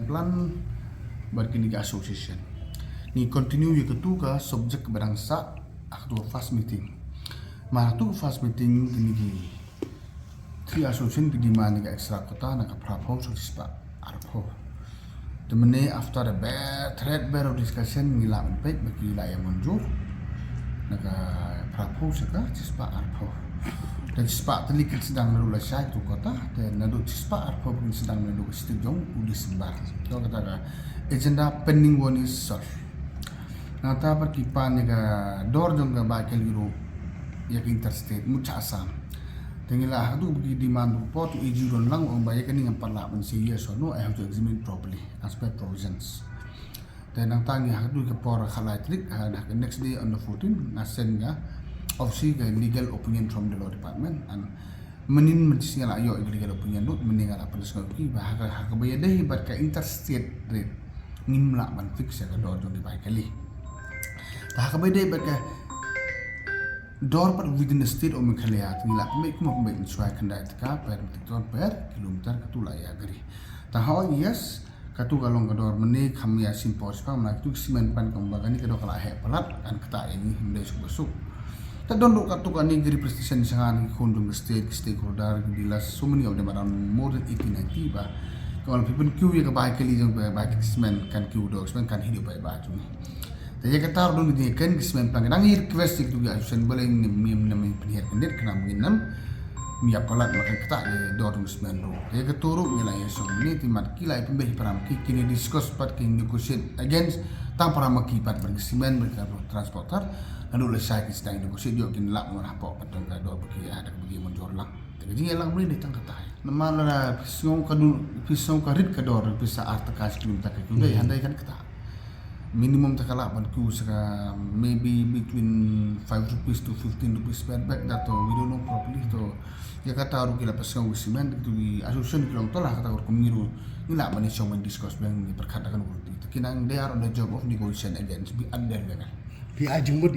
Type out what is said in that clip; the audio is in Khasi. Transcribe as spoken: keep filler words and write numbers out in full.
Plan bad kine ki association. Ngi continue ïa katu ka subject ba dang sah ha katu ka first meeting. Namar ha katu ka first meeting kine ki three association ki demand ïa ka extra quota na ka phra phew sha ka shispah arphew. Te mynne after a bit, thread bit of discussion ngi lah ban peit ba ki lah ïa mynjur na ka phra phew sha ka shispah arphew. Te shispah tylli kin sdang naduh lashai katu ka quota, te naduh shispah arphew kin sdang naduh ka shithi jong u December. To kata ka agenda pending one is solved. Nangta pat ki pan ïa ka dor jong ka bai kali ruh ïa ka interstate mut sha Assam. Te ngi la ha katu ba ki demand ruh por to iju don lang ong ba ïa kane ngam pat lah ban say yes or no, I have to examine it properly as per provisions. Te nangta ngi ha katu ka por khatlai tarik, ha ka next day on the fourteen nga send nga obviously ka legal opinion from the law department, and mynnin mynta nga la ïoh ïa ka legal opinion ruh, mynnin nga la pynsngew ïa ki ba ha ka, ha kaba ïadei bad ka interstate rate ngim lah ban fix ïa ka dor jong ki bai kali. Te ha kaba ïadei bad ka dor pat within the state of Meghalaya, te ngi la pynbeit kumba pynbeit, ngi shu ai khyndai tyngka per metric ton per kilometer, katu la ïa agree. Te ha, yes, katu ka long ka dor mynne, kham ïa shim por shiphang, namar katu ka cement plant kumba kane ka dor ka la heh palat, kan ktah ïa ngi, ym dei suk ba suk. Te don ruh katu kane ka representation sha nga na ki khun jong ka state, ki stakeholder, ki dealers, so many of them, around more than eighty, ninety ba, ka ong phi pynkiew ïa ka bai kali jong, bai, bai kali cement, kan kiew dor cement, kan hiar ïa ka bai ba jong ngi. Te ïa kata ruh don ki jingïakren, ki cement plant ki dang request ïa katu ki association ba lei ngim, ngim, ngim pynhiar kyndit, khnang ba ngin nym ym ïa palat, ma kan ktah ïa dor jong cement ruh. Te ïa katu ruh ngi la ïa shong mynne, te mat ki la ïa pynbeit para ma ki, kin ïa discuss pat, kin negotiate against tang para ma ki pat, bad ki cement, bad ki transporter. Naduh lashai kin sdang negotiate, ïoh kin lap mo hapoh pat jong ka dor ba ki, ah, da kaba ki mynjur lang. Te ka jingïalang mynne dei tang kata. Namar lada phi sngew ka dor, phi sngew ka rit ka dor, pisa ar tyngka shi kilometer ka kiew dei, hynrei kan ktah. Minimum te ka lah ban kiew sha ka maybe between five rupees to fifteen rupees per bag, da to we don't know properly. To ïa kata ruh ki la pynsngew ki cement, kito ki association ki long, to la kata ruh kum ngi ruh ngi lah ban ïa shong ban discuss, ban ïa pyrkhat da kano ka ruti. Te ki nang, they are on the job of negotiation against, be under level. Phi ai jingmut